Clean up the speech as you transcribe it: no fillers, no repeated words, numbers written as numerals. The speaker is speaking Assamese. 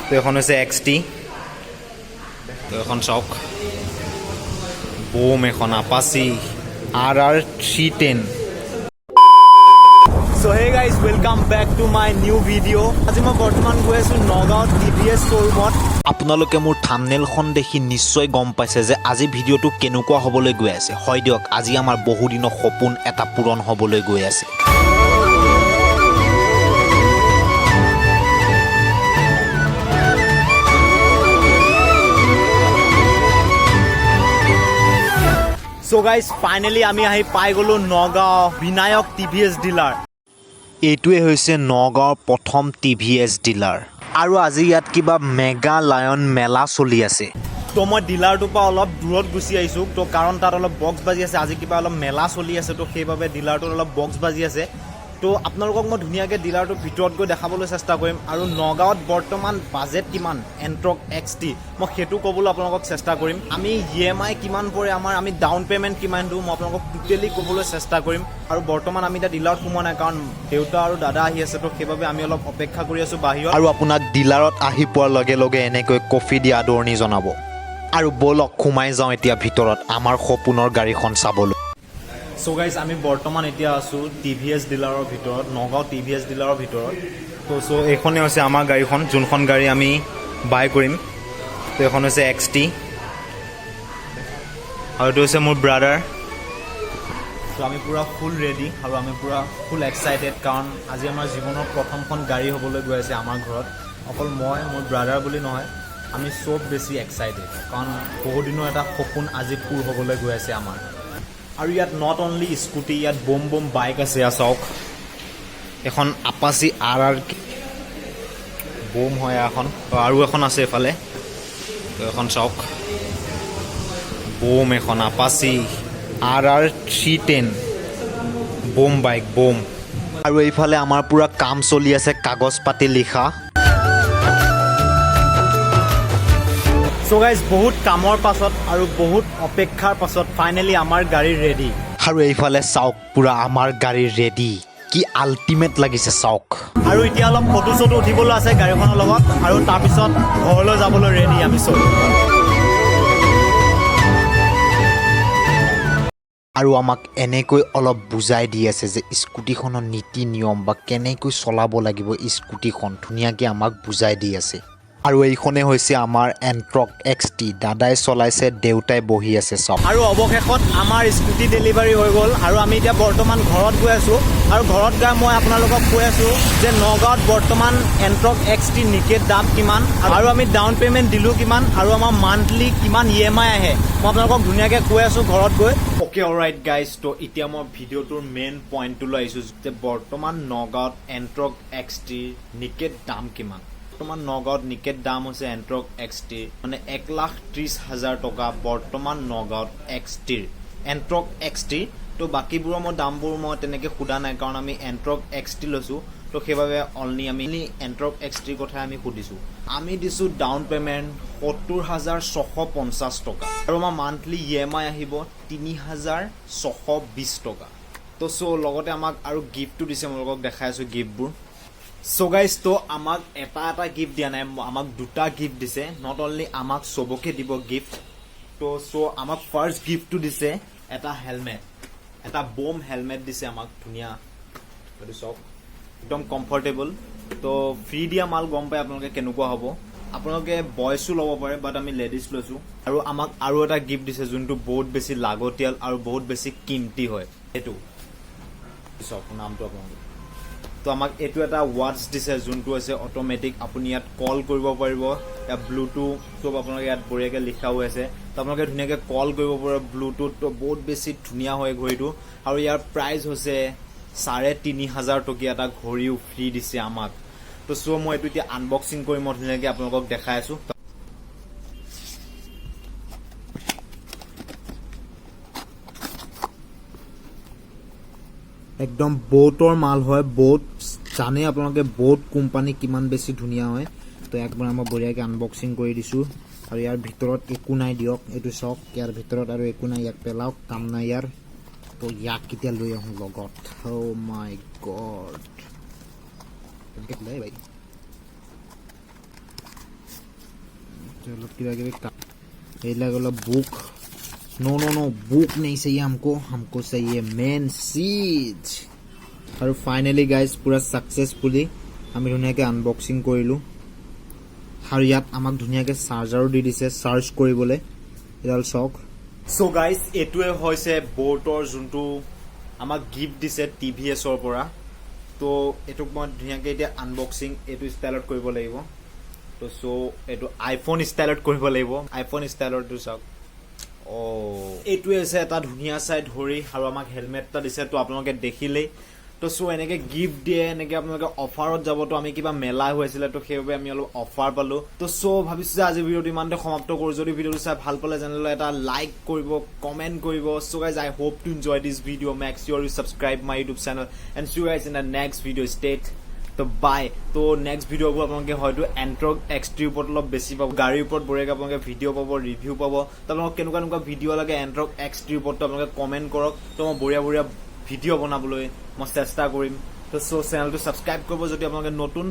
তো এখন হৈছে এক্স টি। তো এখন চাওক, বম এখন Apache RR 310। So hey guys, welcome back to my new video. আজি মই বৰ্তমান গৈ আছোঁ নগাঁৱত টিভিএছ শ্ব'ৰুমত। আপোনালোকে মোৰ থামনেলখন দেখি নিশ্চয় গম পাইছে যে আজি ভিডিঅ'টো কেনেকুৱা হ'বলৈ গৈ আছে। হয় দিয়ক, আজি আমাৰ বহুদিনৰ সপোন এটা পূৰণ হ'বলৈ গৈ আছে। চ' গাইজ, ফাইনেলি আমি আহি পাই গ'লোঁ নগাঁও বিনায়ক টিভিএছ ডিলাৰ। এইটোৱে হৈছে নগাঁৱৰ প্ৰথম টিভিএছ ডিলাৰ আৰু আজি ইয়াত কিবা মেগা লায়ন মেলা চলি আছে। তো মই ডিলাৰটোৰ পৰা অলপ দূৰত গুচি আহিছোঁ, তো কাৰণ তাত অলপ বক্স বাজি আছে। আজি কিবা অলপ মেলা চলি আছে, তো সেইবাবে ডিলাৰটোত অলপ বক্স বাজি আছে। তো আপোনালোকক মই ধুনীয়াকৈ ডিলাৰটোৰ ভিতৰত গৈ দেখাবলৈ চেষ্টা কৰিম আৰু নগাঁৱত বৰ্তমান বাজেট কিমান এণ্ট্ৰক এক্স টি, মই সেইটো ক'বলৈ আপোনালোকক চেষ্টা কৰিম। আমি ইএমআই কিমান পৰে আমাৰ, আমি ডাউন পে'মেণ্ট কিমান দিওঁ, মই আপোনালোকক টোটেলি ক'বলৈ চেষ্টা কৰিম। আৰু বৰ্তমান আমি এতিয়া ডিলাৰত সোমোৱা নাই, কাৰণ দেউতা আৰু দাদা আহি আছে, তো সেইবাবে আমি অলপ অপেক্ষা কৰি আছোঁ বাহিৰত। আৰু আপোনাক ডিলাৰত আহি পোৱাৰ লগে লগে এনেকৈ কফি দি আদৰণি জনাব। আৰু ব'লক, সোমাই যাওঁ এতিয়া ভিতৰত আমাৰ সপোনৰ গাড়ীখন চাবলৈ। চ' গাইজ, আমি বৰ্তমান এতিয়া আছোঁ টিভিএছ ডিলাৰৰ ভিতৰত, নগাঁও টিভিএছ ডিলাৰৰ ভিতৰত। তো চ' এইখনেই হৈছে আমাৰ গাড়ীখন, যোনখন গাড়ী আমি বাই কৰিম। তো এইখন হৈছে এক্স টি আৰু এইটো হৈছে মোৰ ব্ৰাদাৰ। ত' আমি পূৰা ফুল ৰেডি আৰু আমি পূৰা ফুল এক্সাইটেড, কাৰণ আজি আমাৰ জীৱনৰ প্ৰথমখন গাড়ী হ'বলৈ গৈ আছে আমাৰ ঘৰত। অকল মই, মোৰ ব্ৰাদাৰ বুলি নহয়, আমি চব বেছি এক্সাইটেড, কাৰণ বহুদিনৰ এটা সপোন আজি পূৰ হ'বলৈ গৈ আছে আমাৰ। আৰু ইয়াত not only scooty, ইয়াত বম বম বাইক আছে। ইয়াত চাওক, এখন আপাচি আৰ আৰ বম হয় এখন। আৰু এখন আছে এইফালে। তো এখন চাওক, বম এখন Apache RR 310, bomb bike, bomb. আৰু এইফালে আমাৰ পূৰা কাম চলি আছে, কাগজ পাতি লিখা। চ' গাইজ, বহুত কামৰ পাছত আৰু বহুত অপেক্ষাৰ পাছত ফাইনেলি আমাৰ গাড়ী ৰেডি। আৰু এইফালে চাওক, পূৰা আমাৰ গাড়ী ৰেডি। কি আল্টিমেট লাগিছে চাওক। আৰু এতিয়া অলপ ফটো চটো উঠিবলৈ আছে গাড়ীখনৰ লগত আৰু তাৰপিছত ঘৰলৈ যাবলৈ ৰেডি আমি চব। আৰু আমাক এনেকৈ অলপ বুজাই দি আছে যে স্কুটিখনৰ নীতি নিয়ম বা কেনেকৈ চলাব লাগিব স্কুটিখন, ধুনীয়াকৈ আমাক বুজাই দি আছে। আৰু এইখনেই হৈছে আমাৰ এণ্ট্ৰক এক্স টি। দাদাই চলাইছে, দেউতাই বহি আছে, চাওক। আৰু অৱশেষত আমাৰ স্কুটি ডেলিভাৰী হৈ গ'ল আৰু আমি এতিয়া বৰ্তমান ঘৰত গৈ আছোঁ। আৰু ঘৰত গৈ মই আপোনালোকক কৈ আছোঁ যে নগাঁৱত বৰ্তমান এণ্ট্ৰক এক্স টি নিকেট দাম কিমান আৰু আমি ডাউন পে'মেণ্ট দিলোঁ কিমান আৰু আমাৰ মান্থলি কিমান ইএমআই আহে, মই আপোনালোকক ধুনীয়াকৈ কৈ আছোঁ ঘৰত গৈ। অ'কে, অলৰাইট গাইজ, তো এতিয়া মই ভিডিঅ'টোৰ মেইন পইণ্টটোলৈ আহিছোঁ যে বৰ্তমান নগাঁৱত এণ্ট্ৰক এক্স টিৰ নিকেট দাম কিমান। বৰ্তমান নগাঁৱত নিকেট দাম হৈছে এণ্ট্ৰক এক্স টিৰ মানে 1,30,000 টকা বৰ্তমান নগাঁৱত এক্স টিৰ, এণ্ট্ৰক এক্স টি। তো বাকীবোৰৰ মই দামবোৰ মই তেনেকৈ সোধা নাই, কাৰণ আমি এণ্ট্ৰক এক্স টি লৈছোঁ, তো সেইবাবে অনলি আমি এণ্ট্ৰক এক্স টিৰ কথাই আমি সুধিছোঁ। আমি দিছোঁ ডাউন পে'মেণ্ট 70,650 টকা আৰু আমাৰ মান্থলি ইএমআই আহিব 3,620 টকা। তো চ' লগতে আমাক আৰু গিফ্টটো দিছে, মই আপোনালোকক দেখাই আছোঁ গিফ্টবোৰ। চ' গাইজ, তো আমাক এটা এটা গিফ্ট দিয়া নাই, আমাক দুটা গিফ্ট দিছে। Not only আমাক, চবকে দিব গিফ্ট। তো চ' আমাক ফাৰ্ষ্ট গিফ্টটো দিছে এটা হেলমেট, এটা বম হেলমেট দিছে আমাক, ধুনীয়া। এইটো চাওক, একদম কমফৰ্টেবল। তো ফ্ৰী দিয়া মাল, গম পাই আপোনালোকে কেনেকুৱা হ'ব। আপোনালোকে বয়ছো ল'ব পাৰে, বাট আমি লেডিজ লৈছোঁ। আৰু আমাক আৰু এটা গিফ্ট দিছে, যোনটো বহুত বেছি লাগতিয়াল আৰু বহুত বেছি কিমতি হয়। সেইটো চাওক নামটো আপোনালোকে। তো আমাক এইটো এটা ৱাটচ দিছে, যোনটো হৈছে অট'মেটিক, আপুনি ইয়াত কল কৰিব পাৰিব। ইয়াত ব্লুটুথ চব আপোনালোকে ইয়াত বঢ়িয়াকৈ লিখা হৈ আছে। তো আপোনালোকে ধুনীয়াকৈ কল কৰিব পাৰিব, ব্লুটুথ। তো বহুত বেছি ধুনীয়া হয় ঘড়ীটো আৰু ইয়াৰ প্ৰাইচ হৈছে 3500 টকীয়া এটা ঘড়ীও ফ্ৰী দিছে আমাক। তো চ' মই এইটো এতিয়া আনবক্সিং কৰি মই ধুনীয়াকৈ আপোনালোকক দেখাই আছোঁ। একদম ব'টৰ মাল হয়। ব'ট জানে আপোনালোকে, ব'ট কোম্পানী কিমান বেছি ধুনীয়া হয়। তো একবাৰ মই বঢ়িয়াকৈ আনবক্সিং কৰি দিছোঁ আৰু ইয়াৰ ভিতৰত একো নাই দিয়ক। এইটো চাওক, ইয়াৰ ভিতৰত আৰু একো নাই। ইয়াক পেলাওক, কাম নাই ইয়াৰ। তো ইয়াক কেতিয়া লৈ আহোঁ লগত। অ' মাই গড, কেনেকৈ খোলাই ভাই? অলপ কিবা কিবি এইবিলাক অলপ book. No no no, book नहीं चाहिए हमको, हमको चाहिए मेन चीज। আৰু ফাইনেলি গাইজ, পূৰা ছাকচেছফুলি আমি ধুনীয়াকৈ আনবক্সিং কৰিলোঁ আৰু ইয়াত আমাক ধুনীয়াকৈ চাৰ্জাৰো দি দিছে চাৰ্জ কৰিবলৈ। এডাল চাওক। চ' গাইজ, এইটোৱে হৈছে ব'টৰ যোনটো আমাক গিফ্ট দিছে টিভিএছৰ পৰা। তো এইটোক মই ধুনীয়াকৈ এতিয়া আনবক্সিং এইটো ষ্টাইলত কৰিব লাগিব। তো চ' এইটো আইফোন ষ্টাইলত কৰিব লাগিব। আইফোন ষ্টাইলৰটো চাওক। অ' এইটোৱে হৈছে এটা ধুনীয়া চাই ধৰি আৰু আমাক হেলমেট এটা দিছে। তো আপোনালোকে দেখিলেই। তো চ' এনেকৈ গিফ্ট দিয়ে, এনেকৈ আপোনালোকে অফাৰত যাব। তো আমি কিবা মেলা হৈ আছিলে, তো সেইবাবে আমি অলপ অফাৰ পালোঁ। তো চ' ভাবিছোঁ যে আজি ভিডিঅ'টো ইমানতে সমাপ্ত কৰোঁ। যদি ভিডিঅ'টো চাই ভাল পালে, তেনেহ'লে এটা লাইক কৰিব, কমেণ্ট কৰিব। So guys, I hope to enjoy this video. Make sure you subscribe my YouTube channel and see guys in the next video state. তো বাই। তো নেক্সট ভিডিঅ'বোৰ আপোনালোকে হয়তো এণ্ট্ৰক এক্স 3ৰ ওপৰত অলপ বেছি পাব। গাড়ীৰ ওপৰত বঢ়িয়াকৈ আপোনালোকে ভিডিঅ' পাব, ৰিভিউ পাব। তো আপোনালোকক কেনেকুৱা কেনেকুৱা ভিডিঅ' লাগে এণ্ট্ৰক এক্স 3ৰ ওপৰত, তো আপোনালোকে কমেণ্ট কৰক। তো মই বঢ়িয়া বঢ়িয়া ভিডিঅ' বনাবলৈ মই চেষ্টা কৰিম। তো চ' চেনেলটো ছাবস্ক্ৰাইব কৰিব যদি আপোনালোকে নতুন।